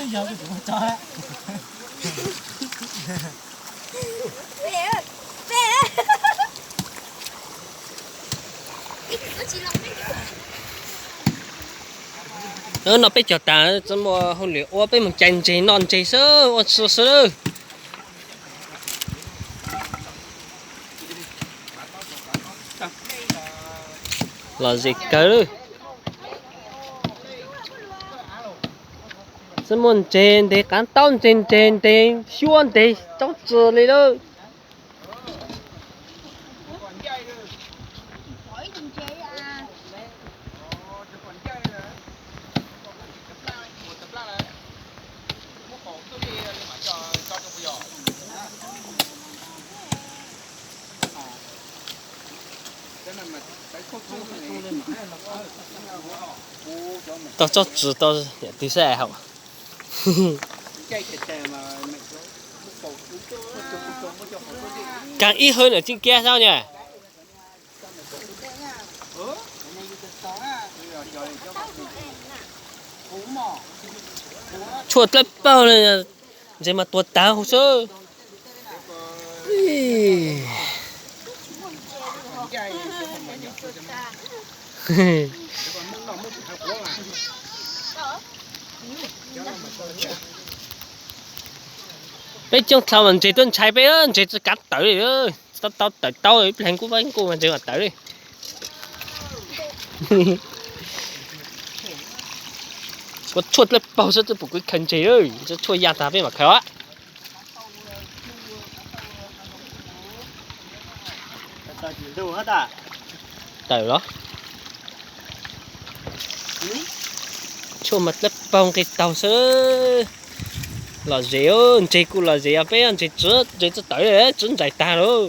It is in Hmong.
No peb cog tas, txhob muaj hauj lwm ua, peb mus cais ntseg noj ntseg xwb, ua tsu xwb. Lom zem kawg. Txhob muaj ntseg ntes qav taub, ntseg ntseg ntes xyuab, ntes tsob txwm li lawm. Tau tsob txwm tau yam twg saib hauv. Kav ib hwv nam tsis kiab xwb na. Tshuaj dlawb paug li, ntses mas tuag tag huv xwb. Peb coob dhau mas ntses tuaj ntshai peb, ntses tsis kav tawv li. Tau tawv tau ib leeg kuj vaj kuj mas ntses mas tawv li. Kuv tshuaj dlawb paug xwb twb pum kuv khaws ntses, tshuaj ya tag peb mam khaws. Tawm los. Tshuaj mas dlawb paug nqis taug xwb. Lom zem, ntses kuj lom zem, yog peb ntses, ntses txawj tawv, tsis ntsais tag lauj.